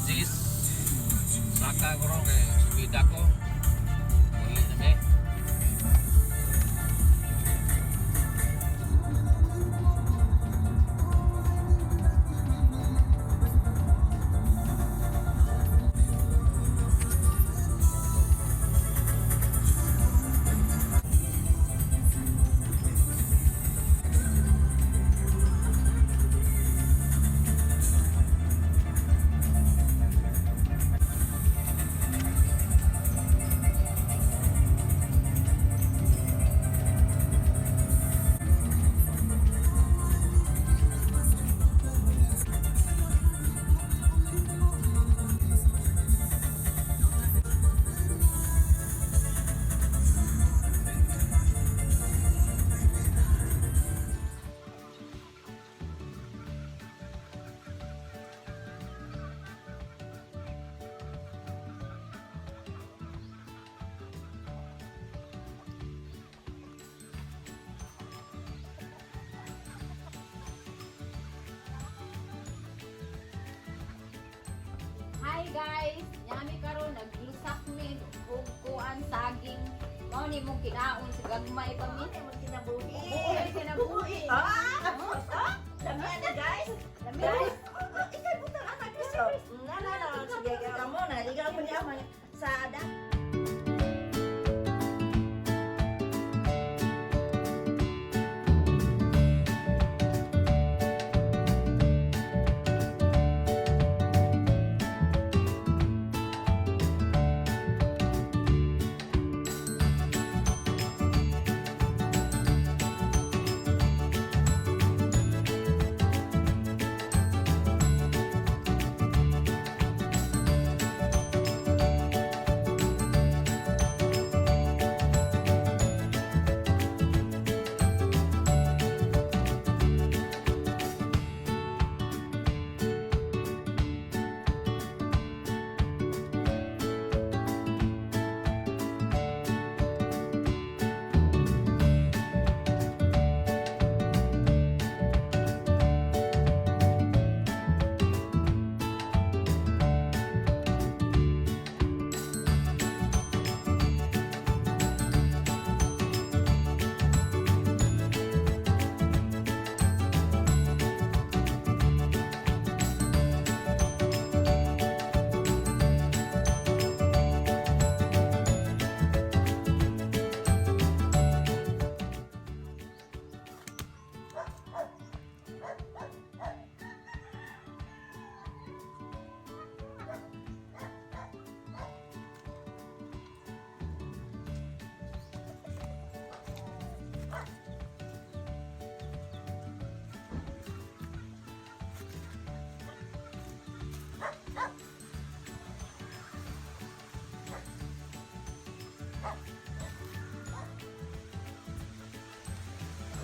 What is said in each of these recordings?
10. Saka ko ron kay sumida ko. Uli na mi. Hi guys! Yami karon naglusak mi og kuan saging. Mao ni mong kinaon sa gagmay pa mi. Kinabuhi. Buoy kinabuhi. Ah! Ah! Lami na, guys. Lami. Guys, oh, ikaw butang anak Chris. Oh. Na na na sige kamo na ligaw mo niya man sa ada.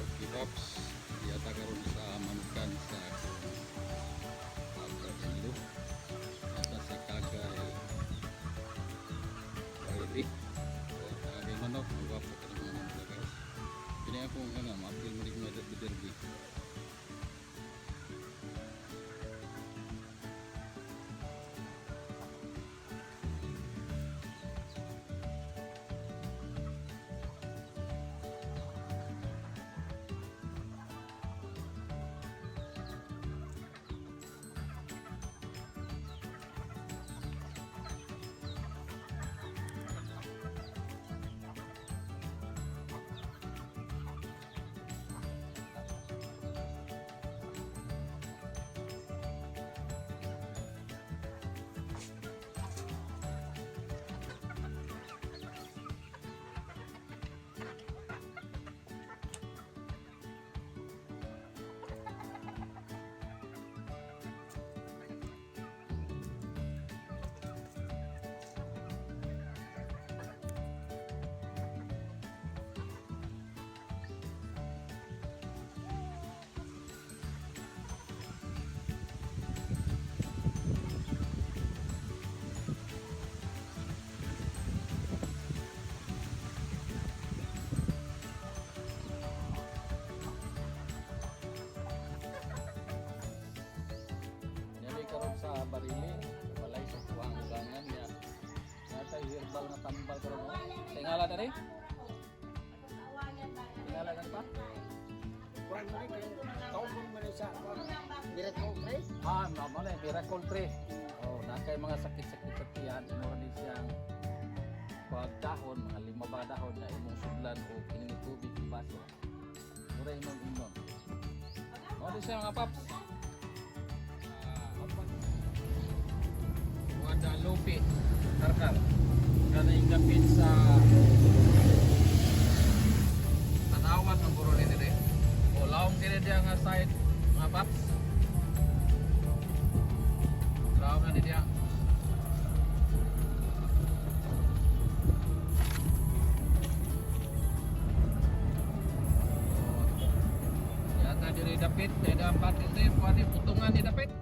Okay, Pops. Yata karon sa manukan sa akong pagkailo. Yata sa Kagay. Baili. So, Kagay manok. Ang gwapo ka ng mga manok, guys. Pini ako nga maapil mo rin mga derby-derby. Tingala tadi? Tingala kan pa? Kuan mo rin kay taon mo man sa kuan. Miracle tree. Ah, mao na miracle tree. Oh, na kay mga sakit-sakit sa tiyan, imo ni siyang pagdahon, mga lima ba dahon na imong sudlan o kining tubig baso. Mura imong imnon. Mao di siya, mga paps. Ah, Guadalupe, Karkar. Kana yung dapit sa tanawan ng buro ni dire. O lawom dire diya nga side, mga paps. Lawom na ni diya. Yata diri dapit, kaya dapat diri, pwede putungan ni dapit.